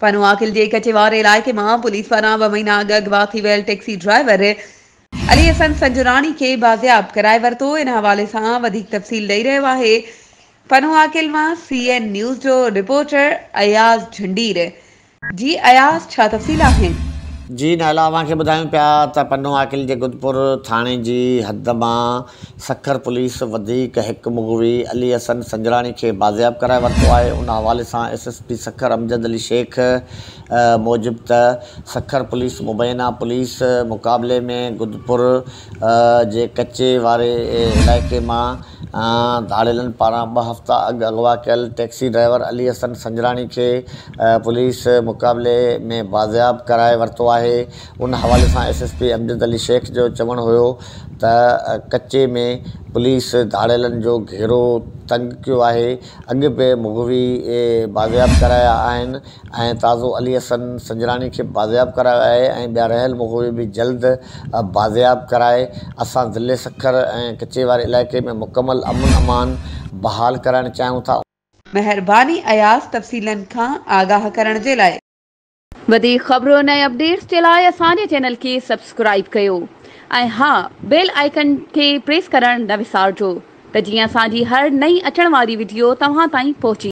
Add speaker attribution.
Speaker 1: پنوعاقل جي ڪچي واري علائقي مان پوليس پاران ٻه مهينا اڳ اغوا ٿي ويل ٽيڪسي ڊرائيور علي حسن سنجراڻي کي بازياب ڪرائي ورتو. ان حوالي سان وڌيڪ تفصيل ڏئي رهيو آهي پنوعاقل مان سي اين نيوز جو رپورٽر اياز جهنڊير. جي اياز ڇا تفصيل آهن؟
Speaker 2: جي نائلا اوهان کي ٻڌايون پيا ته پنوعاقل جي گدپور ٿاڻي جي حد مان سکر پوليس وڌيڪ هڪ مغوي علي حسن سنجراڻي کي بازياب ڪرائي ورتو آهي ان حوالي سان S S P Sukkur Amjad Ali Shaikh موجب ته سکر پوليس مبينا پوليس مقابلي ۾ گدپور جي ڪچي واري علائقي مان ڌاڙيلن پاران ٻه هفتا اڳ اغوا ڪيل ٽيڪسي ڊرائيور علي حسن سنجراڻي کي پوليس مقابلي ۾ بازياب ڪرائي ورتو آهي ان حوالي سان S S P Amjad Ali Shaikh جو چوڻ هيو ته ڪچي ۾ پوليس ڌاڙيلن جو گهيرو تنگ ڪيو آهي، اڳ به مغوي بازياب ڪرايا آهن ۽ تازو علي حسن سنجراڻي کي بازياب ڪرايو آهي ۽ ٻيا رهيل مغوي به جلد بازياب ڪرائي اسان ضلعي سکر ۽ ڪچي واري علائقي ۾ مڪمل امن امان بحال ڪرائڻ چاهيون ٿا.
Speaker 1: مهرباني اياز تفصيلن کان آگاهه ڪرڻ جي لاء. وڌيڪ خبرن ۽ اپڊيٽس جي لاء اسان جي چينل کي سبسڪرائيب ڪيو ۽ ها بيل آئيڪن کي پريس ڪرڻ نه وسارجو ته جيئن اسان جي هر نئين اچڻ واري وڊيو توهان تائين پهچي.